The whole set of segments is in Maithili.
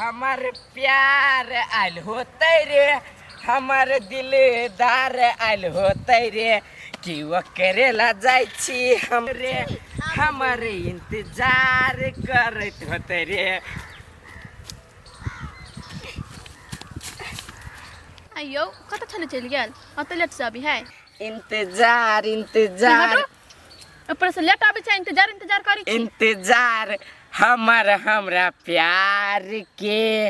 हमर प्यार आयल होतै रे, हमर दिलदार आयल होतै रे, कि ओकरे ला जाइ छी हम रे, हमर इंतजार करैत होतै रे। आइयो कतऽ छलै चलि गेल, ओते लेट से अभी है। इंतजार इंतजार। हटो, ऊपर से लेट आबै छै, इंतजार इंतजार करै छी। इंतजार हमर हमरा प्यार के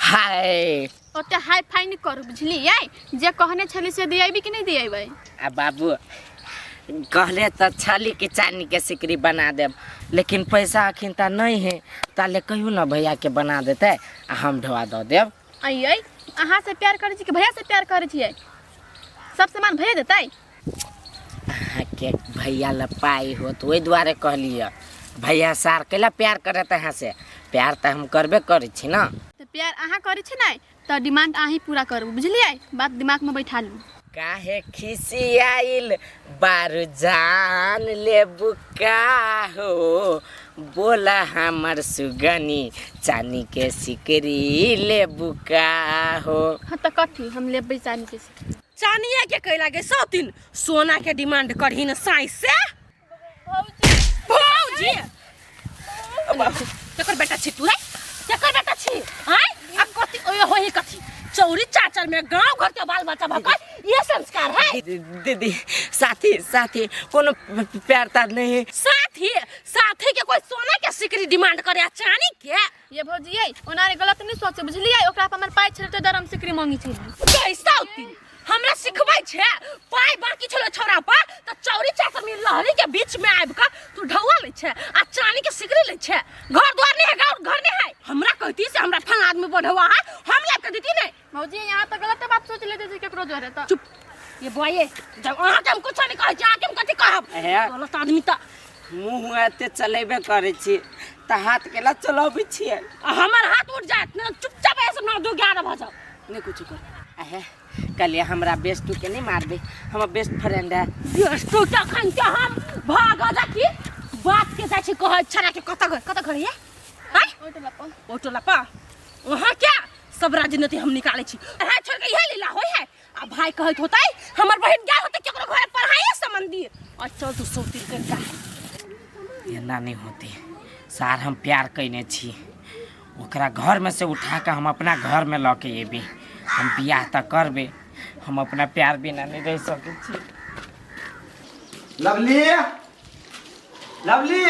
हाय। ओते हाई फाई नहि करू, बुझलियै? जे कहने छली से दिएबी कि नहि दिएबै? आ बाबू कहले तऽ छली कि चानी के सिकरी बना देब, लेकिन पैसा अखन तऽ नहीं है, ताले कहियो ना भैया के बना देते आ हम ढोआ दऽ देब। आइयै, अहाँ से प्यार करै छी कि भैया से प्यार करै छियै? सब सामान भैया देतै? अहाँके भैया ला पाइ होत, ओहि दुआरे कहलियै। भैया सार कैला प्यार करत अहाँ से? प्यार तऽ हम करबे करै छी ना। तऽ प्यार अहाँ करै छी ने तऽ डिमांड अहीं पूरा करू, बुझलियै? बात दिमागमे बैठा लू। काहे खिसियाइल बारू, जान लेबू का हो? बोला हमर सुगनी, चानी के सिकरी लेबू का हो? हाँ तऽ कथी हम लेबै चानी के सिकरी? चानिया के कैला गे सौतिन, सोना के डिमांड करही न साई से। भौजी, केकर बेटा छी तू है? केकर बेटा छी आय? आ कथी ओए होही? कथी चौरी चाचर में गांव घर के बाल बच्चा भकल ये संस्कार है? दीदी, साथी साथी, कोनो प्यार तार नहीं है। साथी साथी के कोई सोना के सिकरी डिमांड करे आ चानी के? ये भौजी ये ओना गलत नहीं सोचे, बुझलियै? ओकरा पर हमर पाइ छलै तऽ डर हम सिकरी मांगी छली। कैसा उती हमरा सिखबै छै? पाइ बाकी छलो छौड़ा पर तऽ चौरी चाचर में लहरी के बीच में आबि कऽ तू ढौआ लै छै आ चानी के सिकरी लै छै। घर द्वार नहीं है, गाँव घर नहीं है? हमरा कहती से हमरा फलां आदमी बढ़ौआ है, हम लाबि कऽ देती नहीं। भौजी, यहाँ तऽ गलत बात सोच लेते छै केकरो जोरे तऽ। चुप ये बुआये, जब अहाँके हम कुछो नहीं कहै छी, अहाँके हम कथी कहब? हे। गलत आदमी तऽ मुँह एते चलेबे करै छी तऽ हाथ केला चलबै छियै? आ हमर हाथ उठ जायत ने, चुपचाप ऐसे 9 2 11 भऽ जाओ। नहि कुछो कर। आहे कहलियै हमरा बेस्टू के नहीं मारबे, हमर बेस्ट फ्रेंड है। बेस्टू के अखन के हम भाग जा की बात के जाइ छी कहै छड़ा के। कतऽ घर, कतऽ घर ये? आय? ओहि टोला पर। ओहि टोला पर वहाँ क्या सब राजनीति हम निकालै छी। पढ़ाइ छोड़ के इहे लीला होइ है। आ भाई कहैत होतै हमर बहिन गेल होतै केकरो घरे पढ़ाइए संबंधी। आ चल तू सौतिन कनिका। एना नहीं होते सार, हम प्यार कैने छी, ओकरा घरमे से उठा कऽ हम अपना घरमे लऽ के एबै, हम बियाह तऽ करबै, हम अपना प्यार बिना नहीं रहि सकै छी। लवली, लवली,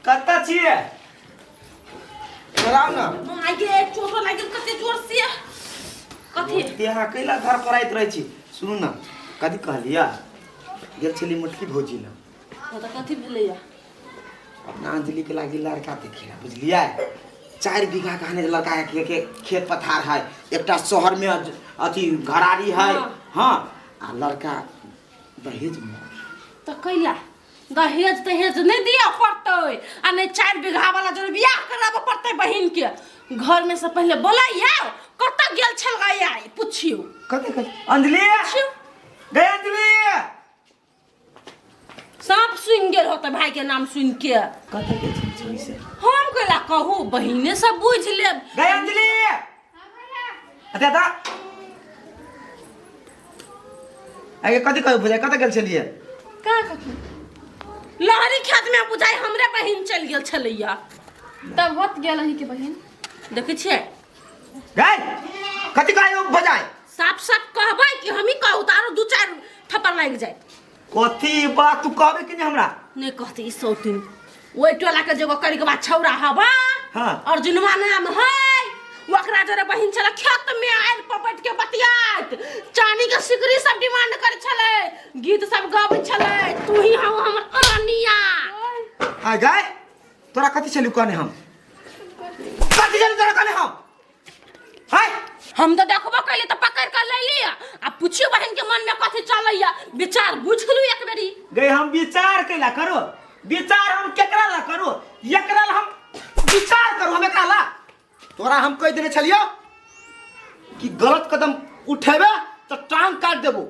कतऽ छियै? तोरा ने। आगे चोटो लागि गेल कते जोर से। कथी? ते अहाँ कैला घर पराइत रहै छी? सुनू ने, कथी कहलियै? गेल छली मोटकी भौजी लग। तऽ कथी भेलैया? अपना अंजलि के लागी लड़का देखिए, बुझलियै? 4 बीघा कहने लड़का के खेत पथार है, एकटा शहर में अथी घरारी है। हाँ, आ लड़का दहेज में। तऽ कैला दहेज तहेज नहि दिअ पड़तै आ नहि 4 बीघा वाला जरे बियाह कराबऽ पड़तै बहिन के? घर में से पहिले बोलाइया, कतऽ गेल छल आइ, पुछियौ। कथी कथी? अंजलि गई, अंजलि! साँप सुनि गेल होतै भाई के नाम सुनि के। कतऽ गेल छली छोरी से? हम कैला कहू, बहिने से बुझि लेब। गई अंजलि, अरे दा आगे कथी कहू बुझाइ, कतऽ गेल छलियै? कहाँ कथी? लहरी खेत में बुझाइ हमरे बहिन चलि गेल छलैया। तब होत गेल अहीं के बहिन। देखै छियै? गई, कथी कहू बजाय? साफ साफ कहबै कि हमही कहू तऽ आरो दू चारि थप्पड़ लागि जायत। कथी बात तू कहबे कि नहीं हमरा? नहि कहते ई सौतिन। ओहि टोला के जेगो करिकबा छौड़ा हवा अर्जुनवा नाम है, ओकरा जोरे बहिन छलै खेत में आयल पर बैठ के बतियात, चानी के सिकरी सब डिमांड करे छलै, गीत सब गाबै छलै, तू ही हौ हमर अरनिया। आ गए, तोरा कथी छलू कहने हम? कथी छलू तोरा कहने हम? हाय। हम तऽ देखबो कैली तऽ पकड़ के ले लिया। आ पुछियो बहिन के मन में कथी चलैया, विचार बुझ लू एक बेरी। गई, हम विचार कैला करो? विचार हम केकरा ला करो? एकरा ला हम विचार करो? हम एकरा ला? तोरा हम कहि देने छलियो कि गलत कदम उठेबे तो टांग काट देबो।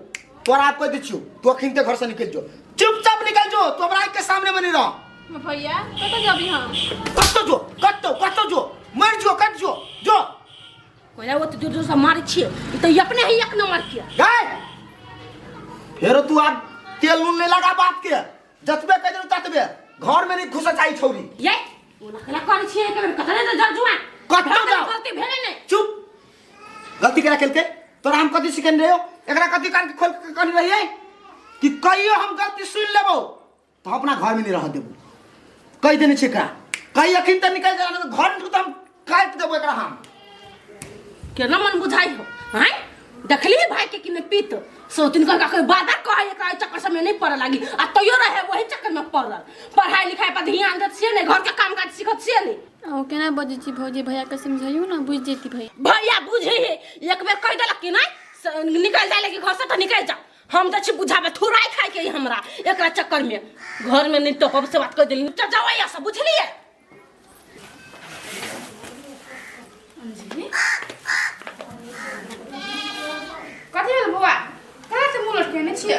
तोरा आब कहि दै छियो, तू अखन ते घर से निकल जो, चुपचाप निकल जो, तू हमरा आँख के सामने में नहीं रह। भैया, कतऽ जबी हम? कतौ जो, कतौ कतौ जो। मैं अरे वो तो जोर जोर से मारै छियै ई तऽ अपने ही एक नंबर के। गए फेरो तू आब तेल नून नहीं लगा बाप के, जतबे कह देलू ततबे घर में नहीं घुसा चाहिए छौरी। ये ओना केना करै छियै एक बेर कतने तऽ जर जुआ कतौ जाओ। गलती भेलै नै। चुप, गलती करा केलकै तोरा हम कथी सिखेने रहियो? एकरा कथी कान के खोल के कहने रहियै कि कहियो हम गलती सुन लेबो तो हम अपना घर में नहीं रह देबो। कहि देने छै एकरा, कही अखन तक निकलि जा, घर में तो हम काटि देबो एकरा। हम केना मन बुझाइ हो हैं? देखली भाई के कि नहीं पीत सौतिन कह के बाधा कहे एकरा एहि चक्कर सब में नहीं पड़े लागी आ तैयो रहे वही चक्कर में पड़ल। पढ़ाई लिखाई पर ध्यान देत से नहीं, घर के काम काज सीखत से नहीं। अहूँ केना बजै छी भौजी? भैयाके समझाइयो ना, बुझि जेती भैया। भैया बुझे है, एक बेर कह देलक कि नहीं निकल जाए लगी घर से तो निकल जाओ। हम तो छी बुझाबे थुराई खाए के हमरा एकरा चक्कर में घर में नहीं टपब से बात कर देली। चल जाओ यहाँ से, बुझलिए? कथी भेल बौआ, कहाँ से मुँह लटकेने छियै?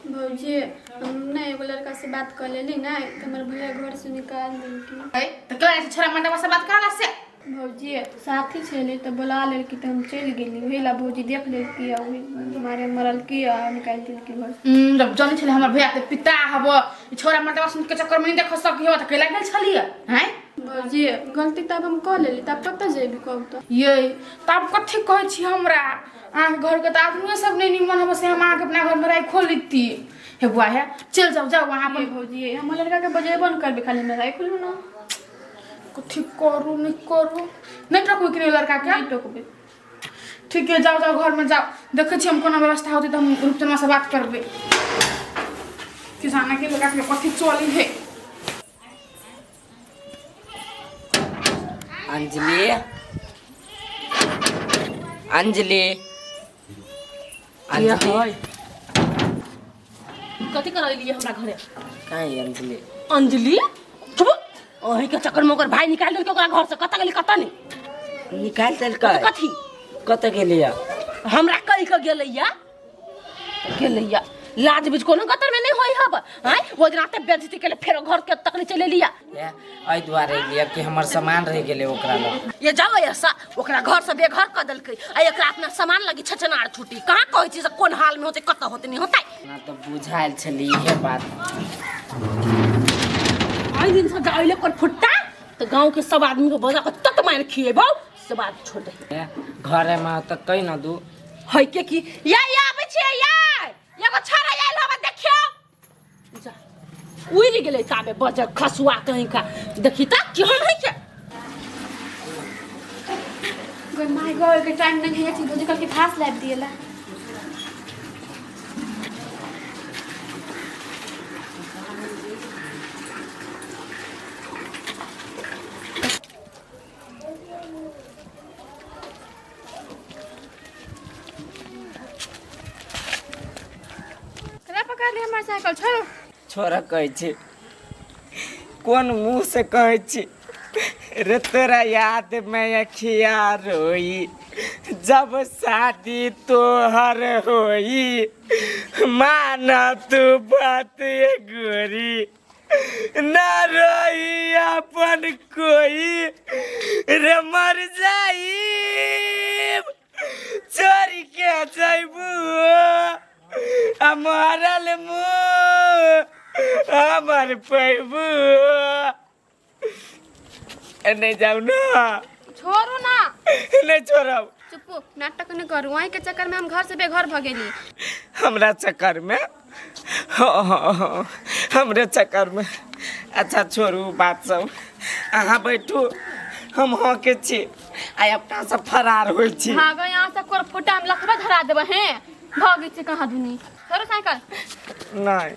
भौजी हम ने एगो लड़का से बात कर लेली ना, तो हमर भैया घर से निकाल देलकी। तऽ केना छै छोरा मर्दवा से बात करला से? भौजी साथी छलै तऽ बोला लेलकी तऽ हम चलि गेली, ओही ला भौजी देख लेलकी आ ओही मारे मरलकी आ निकालि देलकी घर से। जब जानै छलै हमर भैया तऽ पिता हब, ई छोरा मर्दवा सुन के चक्कर में नहीं देख सकी हो तऽ कैला गेल छलियै हैं? भौजी गलती तऽ आब हम कऽ लेली, तऽ आब कतऽ जेबी कहू तऽ? ये तऽ आब कथी कहै छी हमरा, अहाँके घरके तऽ आदमियो सब नहि निमन हब से हम अहाँके अपना घरमे राखियो लेती। हे बुआ हे चलि जाउ, जाउ अहाँ अपन। भौजी हमर लड़काके बजेबो नहि करबै, खाली हमरा राखि लू ना। कथी करू नहि करू, नहि टोकबै कि नहि लड़काके? नहि टोकबै। ठीक है, जाउ जाउ घरमे जाउ, देखै छी हम कोना व्यवस्था होतै तऽ हम रूपचनमा से बात करबै। किसाना के लड़का के कथी चली है। अंजलि, अंजलि, अंजलि। कथी करऽ एलियै हमरा घरे? कहाँ है अंजलि? अंजलि चुप, ओही के चक्कर में ओकर भाई निकालि देलकै ओकरा घर से। कतऽ गेली कतऽ नहि? निकालि देलकै? कथी? कतऽ गेलियै? हमरा कहि के गेलैया, गेलैया लाज बीज कोनो गतर में नहीं होई हब। आय वो दिन आते बेइज्जती केले फेर घर के तक नहीं चले लिया। एहि दुआरे एलियै कि हमर सामान रहि गेलै ओकरा लग। ये जाओ ऐसा ओकरा घर से बेघर कर देलकै आ एकरा अपना सामान लगी छछनार छुटी। कहाँ कहै छी से कोन हाल में होतै कतऽ होतै नहीं होतै। ना तऽ बुझायल छलै इहे बात। आइ दिन से अइले कर फुट्टा तऽ गांव के सब आदमी के बजा के तत मारि खिएबौ से बात छोड़ दे। घरे में तऽ कहि न दू है के की या या आबै छियै या एगो छाड़ा आयल हवा देखियौ जा उड़ि गेलै ताबे बजर खसुआ कहीं का देखी तऽ केहन है के। गई my God के टाइम नहीं है, भौजी कल के घास लाबि दिएला। कना पकड़ ले हमर साइकिल, छोड़ो। छोड़ा कहै छी, कोन मुँह से कहै छी रे? तोरा याद में अखिया रोई जब शादी तोहर होई, माना तू बात ये गोरी ना रोई अपन कोई रे, मर जाई छोड़ के जैबू आ मरल मुँह हमर पैबू। नहीं जाऊ ना, छोड़ू ना। नहीं छोड़ब। चुप्पू, नाटक नहीं करू, वहीं के चक्कर में हम घर से बेघर भ गेली। हमरा चक्कर में? हाँ हाँ हाँ हमरे चक्कर में। अच्छा छोड़ू बात सब, अहाँ बैठू, हम हाँ के छी आ अपना सब फरार होइ छी। भागो यहाँ से, कोर फुटा हम लखबा धरा देबै। हैं भागै छी कहाँ दुनी? छोड़ू साइकिल। नहीं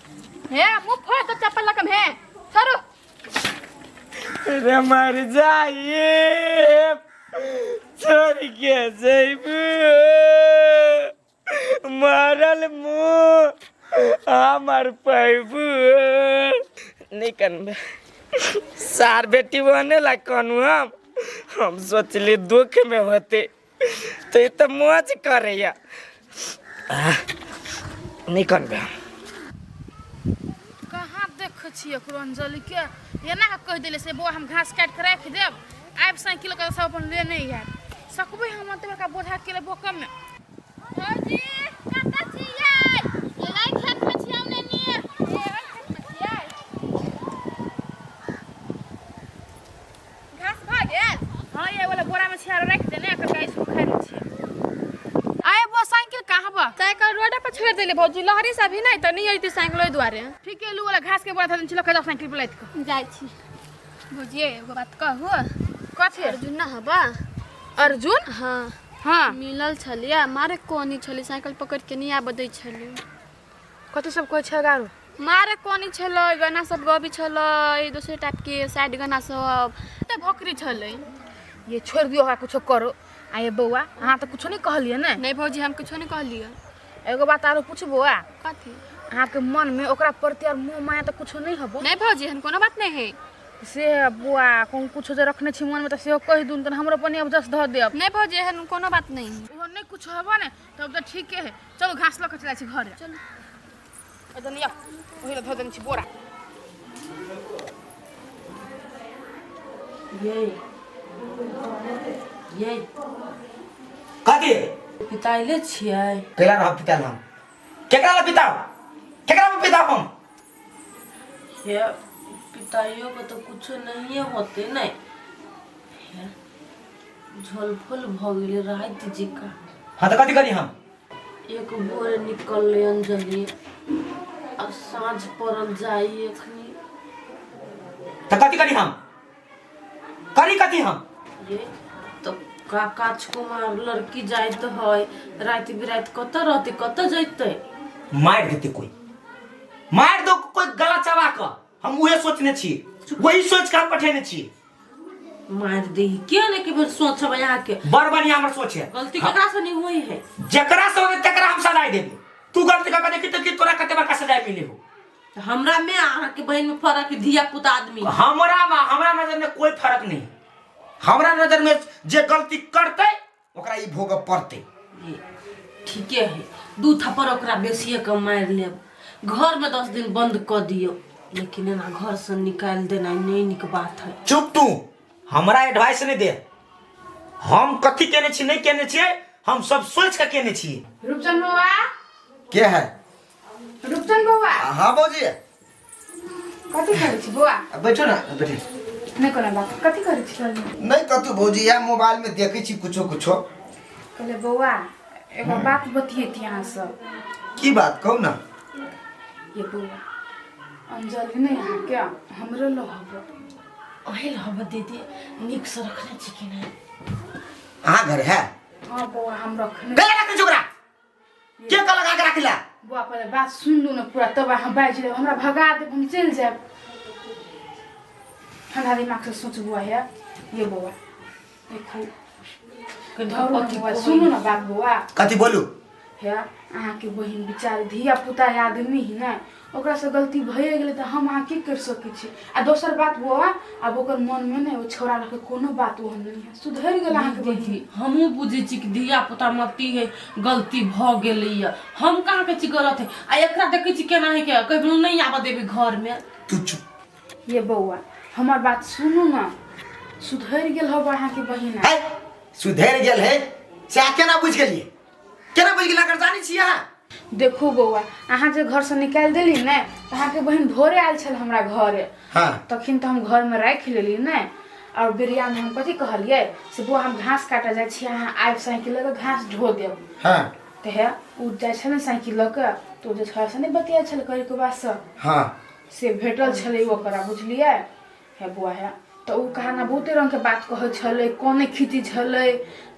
हे मुँह फोड़ दो चप्पल लकम। हे छोड़ू रे, मर जाइए छोड़ के जैबू, मरल मुँह हमर पैबू। नहीं कनबे सार बेटी बने ला कनु। हम सोचली दुख में होते तो ई तऽ मौज करैया। नहीं कनबे। कहाँ देखै छियै एकरो अंजलि के? एना कऽ कहि देले से बौआ हम घास काटि कऽ राखि देब, आबि साइकिल के सब अपन लेने आयत। सकबै हम एते बड़का बोझा के बोकम में। भौजी कतऽ छियै? एलै खेत में छियै नेनी। खेत में छियै। घास भऽ गेल? हाँ ये वाला बोरा में छिया राखि देने एकर गाय सब खाइ छै। आए बो साइकिल कहाँ बा? साइकिल रोड पर छोड़ देले भौजी, लहरी सब भी नहीं तऽ नहीं अयती साइकिल ओहि दुआरे। ठीक है, लू वाला घास के बोरा धऽ देने छी, लऽ के जाओ साइकिल पर लादि कऽ। जाइ छी। भौजी एगो बात कहू? कथी? अर्जुन ना हबा? अर्जुन? हाँ। हाँ। मिलल छलियै, मारे कोनी छलै, साइकिल पकड़ के नहीं आबऽ दै छलै। कथी सब कहै छै गारो? मारे कोनी छलै, गाना सब गबै छलै, दोसर टाइप के साइड गाना सब, तऽ भोकरी छलै। ये छोड़ दियो ओकरा, कुछो करो। आ ये बौआ, अहाँ तऽ कुछो नहीं कहलियै ने? नहीं भौजी, हम कुछो नहीं कहलियै। एगो बात आरो पूछू बौआ? कथी? अहाँके मन में ओकरा प्रति और मोह माया तऽ कुछो नहीं हबो? नहीं भौजी, एहन कोनो बात नहीं है। से बौआ, कहूँ कुछो जे रखने छी मन में तऽ सेहो कहि दून, तहन हमरो पनी अब जस धऽ देब। नहीं भौजी, एहन कोनो बात नहीं है। ओहो नहीं कुछो हबो ने तब तऽ ठीके है। चलू घास लऽ कऽ चलै छी घरे। चलू। एतऽ ओहि लए धऽ देने छी बोरा। ये ये कथी? पिताइले छियै। कैला रहब पिताल हम? केकरा ला पिताओ? केकरा ला पिताओ हम? हे पिताइयो के तो कुछो नहीं होते ने। हे झोलफोल भऽ गेलै राति जिका। हाँ तो कथी करी हम? एक भोरे निकललै अंजलि आ साँझ पड़ल जाइ एखनी। तो कथी करी हम? करी कथी हम? ये तो काका कुमार लड़की जाइत है, राति बिराति कतऽ रहतै, कतऽ जैतै? मारि देते कोई, मारि दो कोई गला चबा कऽ। हम उहे सोचने छी, वही सोच के हम पठेने छी। मारि दे किया ने कि भर सोचब अहाँके। बड़ बढ़िया हमर सोच है। गलती केकरा से नहीं हुई है? जकरा से होवे तकरा हम सजाय देबे। तू गलती कऽ के देखी तो कि तोरा कते बड़का सजाय मिले हो। तऽ हमरा में अहाँके बहिन में फर्क है, धिया पुता आदमी। हमरा में, हमरा नजर में कोई फर्क नहीं। हमरा नजर में जे गलती करते ओकरा ई भोगऽ पड़तै। ये ठीके है, दू थप्पड़ ओकरा बेसिए के मारि लेब, घर में 10 दिन बंद कऽ दियौ, लेकिन एना घर से निकालि देनाइ नहि नीक बात है। चुप तू, हमरा एडवाइस नहीं दे। हम कथी केने छी नहीं केने छियै, हम सब सोच के केने छियै। रूपचंद बौआ। के है? रूपचंद बौआ। हाँ भौजी। कथी करै छी बौआ? बैठो ना, बैठे। नहीं कोनो बात, कथी करै छी? नहीं कतू भौजी, या मोबाइल में देखै छी कुछो कुछो। कहले बौआ एगो बात बतियेती अहाँ सब। की बात कहू ना? ये बौआ अंजलि नहीं अहाँके हमरो लहब। अहे लहब दीदी, नीक से रखने छी कि नहीं? अहाँ घर है? हाँ बौआ हम रखने। गला रखने छी ओकरा? के का लगा के रखला? बौआ पहले बात सुन लू ना पूरा, तब अहाँ बाजि लेब। हमरा भगा देब, हम चलि जायब। ठंडा दिमाग से सोच बौआ। है ये बौआ देखू धरू ना बौआ, सुनू ना बात बौआ। कथी बोलू? हे अहाँके बहिन बिचारी धिया पुता आदमी ही ने, ओकरा से गलती भइए गेलै तऽ हम अहाँ की करि सकै छी। आ दोसर बात बौआ, आब ओकर मनमे ने ओ छौड़ा लऽ के कोनो बात ओहन नहि है, सुधरि गेल अहाँके बहिन। दीदी हमहूँ बुझै छी कि धिया पुता मती है, गलती भऽ गेलैया, हम कहाँ कहै छी गलत है। आ एकरा देखै छी केना है के कहियो नहि आबऽ देबै घरमे। तू चुप। ये बौआ हमर बात सुनू ना, सुधरि गेल हब अहाँके बहिन। है सुधरि गेल है से अहाँ केना बुझि गेलियै? केना बुझि गेलियै? अगर जानै छी अहाँ? देखू बौआ, अहाँ जे घरसँ निकालि देली ने तऽ अहाँके बहिन भोरे आयल छल हमरा घरे। हाँ। तखन तऽ हम घरमे राखि लेली ने। और बेरियामे हम कथी कहलियै से बौआ हम घास काटऽ जाइ छी, अहाँ आबि साइकिल लऽ कऽ घास ढो देब। हाँ। तऽ हे ओ जाइ छल ने साइकिल लऽ कऽ, तऽ ओ जे छौड़ा से नहि बतियाइ छल करिकबासँ से। हाँ। से भेटल छलै ओकरा, बुझलियै? हे बौआ हे तऽ ओ कहाना बहुते रङ्गके बात कहै छलै, कोने खींची छलै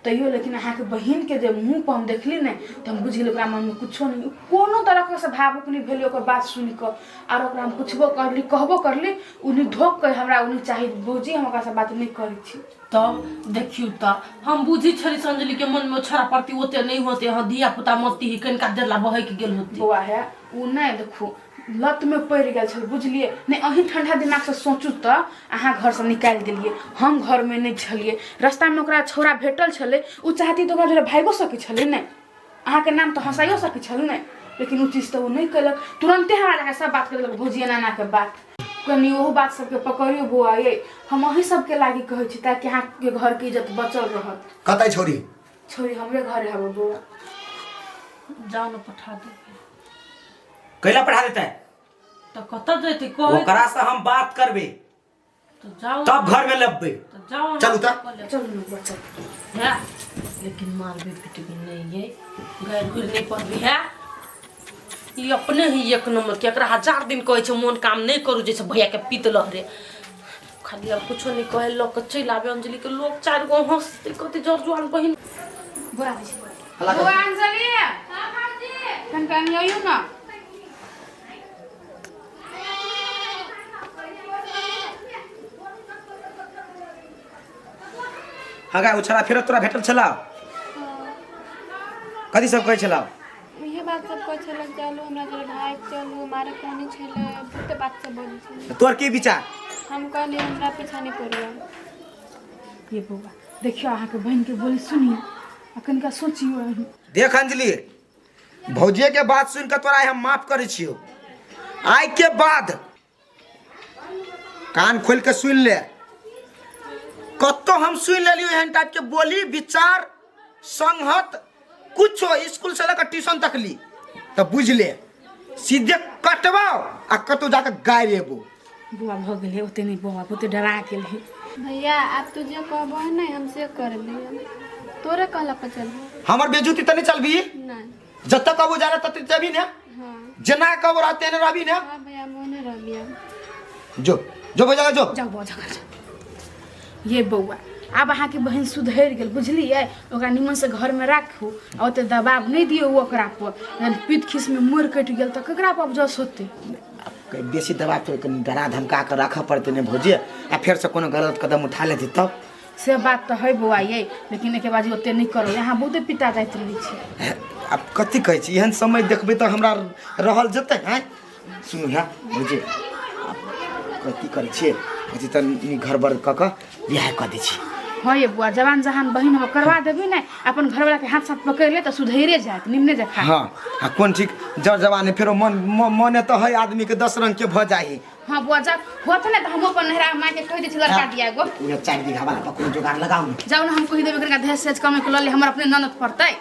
तैयो, लेकिन अहाँके बहिनके जे मुँह पर हम देखली ने तऽ हम बुझि गेली ओकरा मनमे कुछो नहि, कोनो तरहके से भावुक नहि भेलै ओकर बात सुनि कऽ। आर ओकरा हम पुछबो करली, कहबो करली, ओ नहि धोक कऽ हमरा ओ नहि चाही भौजी, हम ओकरासँ बात नहि करै छी। तब देखियौ तऽ हम बुझै छली संजली के मनमे छोड़ा प्रति ओते नहि होते, हँ धिया पुता मती है, कनिका देर ला बहकि गेल होते। बौआ हे ओ नहि देखू लतमे पड़ि गेल छल, बुझलियै नहि? अहीं ठंडा दिमागसँ सोचू तऽ अहाँ घरसँ निकालि देलियै, हम घरमे नहि छलियै, रस्तामे ओकरा छौड़ा भेटल छलै, ओ चाहती तऽ ओकरा जोरे भागिओ सकै छलै ने, अहाँके नाम तऽ हँसाइयो सकै छलै ने, लेकिन ओ चीज तऽ ओ नहि केलक। तुरन्ते हमरा जाके सब बात कहि देलक भौजी एना एनाके बात। कनि ओहो बात सबके पकड़ियो बौआ ये हम अही सबके लागी कहै छी ताकि अहाँके घरके इज्जत बचल रहत। कतऽ छोरी? छोरी हमरे घरे हबो बौआ। जाओ ने पठा देबै। कैला पठा देतै? तऽ कतऽ जेतै कहै? ओकरा से हम बात करबै तऽ जाओ तब घर में लबबै। तऽ जाओ। चलू तऽ। चलू ने बौआ चलू। है लेकिन मारबे पिटबे नहीं है, गैर गुर नहीं पड़बी है। ई अपने ही एक नंबर के, एकरा हजार दिन कहै छै मोन काम नहीं करू, जैसे भैया के पीत लहरे खाली अब कुछो नहीं कहे लऽ के चलि आबे अंजलि के लोग चारि गो हंसते कते जर जुआन बहिन। बोला दै छी बौआ। अंजलि कनि कनि अइयौ ने। हाँ गा, ओ छला फेर तोरा भेटल छला? कथी सब कहै छला? इहे बात सब कहै छलै, चलू हमरा जरे भागि चलू, मारे कोनी छलै, बहुते बात सब बोलै छलै। तोर की विचार? हम कहलियै हमरा पीछा नहि पड़ियै। ये बौआ देखियौ अहाँके बहिनके बोली सुनियौ आ कनिका सोचियौ अहीं। देख अंजलि, भौजिए के बात सुन के तोरा हम माफ करै छियौ। आइ के बाद कान खोल के सुन ले, कतौ हम सुन लेलियो एहन टाइप के बोली विचार संगत कुछो स्कूल से लकर ट्यूशन तक ली तो बुझ ले सीधे कटवाओ आ कतौ जाके गारि एबो। बौआ भऽ गेलै ओते नहि बौआ बहुते डरा गेल है। भैया आब तू जे कहबह ने हम से करबै, तोरे कहला पर चलबो। हमर बेजुती तऽ नहि चलबी? नहीं। जतऽ कहबो जाना तत जेबी ने? हाँ। जेना कहबो रहते ने रहबी ने? हाँ भैया मोने रहबी अब। जो जो भैया जो। जाओ बौआ जाओ जाओ। ये बौआ आब अहाँके बहिन सुधरि गेल बुझलियै, ओकरा निमनसँ घरमे राखू आ ओते दबाव नहि दियौ ओकरा पर, जहन पीत खीसमे मोड़ कटि गेल तऽ ककरा पर जस होतै। बेसी दबाव थोड़े कनि डरा धमका कऽ राखऽ पड़तै ने भौजी, आ फेरसँ कोनो गलत कदम उठा लेतै तब? से बात तऽ है बौआ ये, लेकिन एहिके बाद ओते नहि करू, अहाँ बहुते पिता जाइत रहै छी। आब कथी कहै छी, एहन समय देखबै तऽ हमरा रहल जेतै? आँय सुनू हे भौजी, आब कथी करै छियै, कथी तऽ नीक घर बर कऽ कऽ बियाह कऽ दै छी। हँ ये बौआ, जवान जहान बहिन हम करवा देबी ने, अपन घरवाला के हाथ साथ पकड़ ले तऽ सुधैरे जायत निमने जखा। हाँ आ कोन ठीक जर जवानी फेरो मन मने तऽ है आदमी के 10 रंग के भऽ जाइ। हाँ बुआ जा होत ने तऽ हम अपन नहरा माय के कहि दै छी लड़का दिया एगो। उहे 4 बीघा वाला पर कोनो जोगाड़ लगाउ ने। जाउ ने हम कहि देबै कनिका धेस सेज कमे के लऽ ले, हमर अपने ननद पड़तै।